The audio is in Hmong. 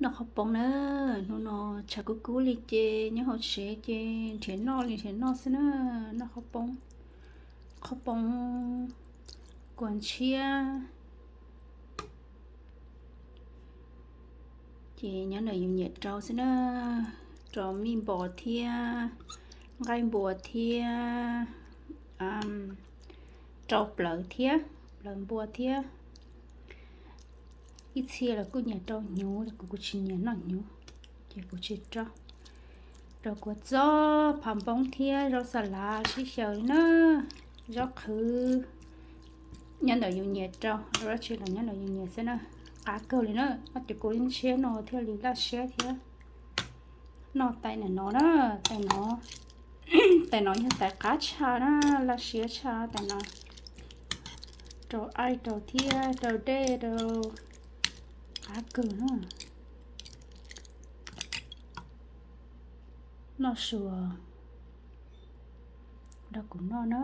Noj qhauv poob na, hnub no tshav kub kub li ces nyob hauv tsev ces nrhiav noj li nrhiav noj xwb na. Noj qhauv poob, qhauv poob kua ntshiab. Ces nyob ntawm yus nyiam rau xwb na, rau mij npos thiab, nqaij npua thiab, rau plawv thiab, plawv npua thiab. Ib txhia los kuj nyiam rau hnyuv los kuv, kuv tsis nyiam noj hnyuv, ces kuv tsis rau. Rau kua txob, phav npoob thiab zaub xa lav sib xyaw li na. Zaub qhwv nyob ntawm yus nyiam rau, rau dab tsi los nyob ntawm yus nyiam xwb na. Qab kawg li na, noj cov kua ntshiab no thiaj li laj siab thiab. Noj tais no na, tais no, tais no yog tais qab tshaj na, laj siab tshaj tais no. Rau aib rau thiab rau dej rau, qab kawg na. Noj sua rau kuv noj na.